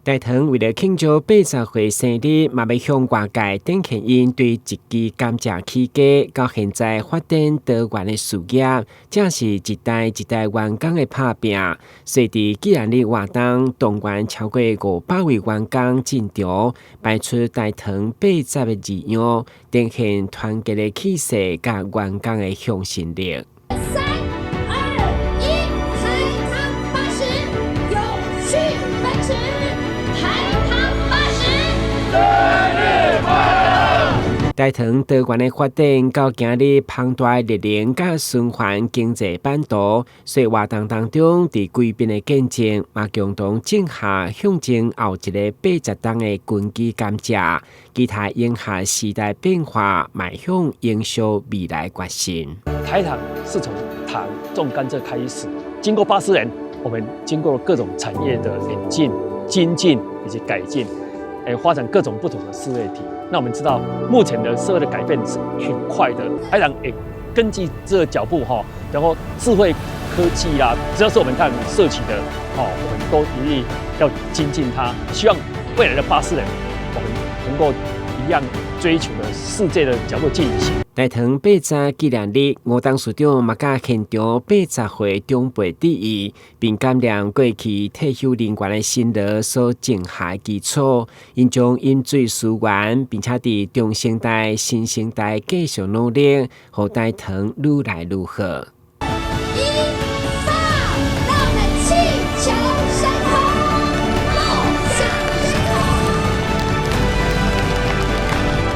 大糖為著慶祝80歲生日，嘛欲向外界展現𪜶對一支甘蔗起家，到現在發展多元的事業，正是一代一代員工的拍拚。所以佇紀念日活動，動員超過500位員工進場，擺出大糖八十的字樣，展現團結的氣勢佮員工的向心力。三二一，台糖八十，永續奔馳，台糖八十，生日快樂！大糖多元的發展，到今日龐大的熱能佮循環經濟版圖，所以活動當中，佇貴賓的見證，嘛共同種下向前後一个80冬的根基甘蔗，期待迎合時代變化，邁向永續未來決心。台糖是從糖種甘蔗開始，經過80年，我們經過各種產業的演進、精進以及改進，發展各種不同的事業體。那我們知道，目前的社會的改變是很快的，台糖也根據這個腳步哈，然後智慧科技啊，只要是我們台糖攝取的，我們都一定要精進它。希望未來的80年，我們能夠一樣追求的世界的腳步進行。大糖八十紀念日，吳董事長嘛佮現場80歲長輩致意，並感念過去退休人員的辛勞所種下的基礎，𪜶將飲水思源，並且佇中生代、新生代繼續努力，予大糖愈來愈好。一發，讓我們氣球升空，夢想升空。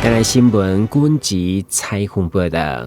台灣新聞，軍籍採訪報道。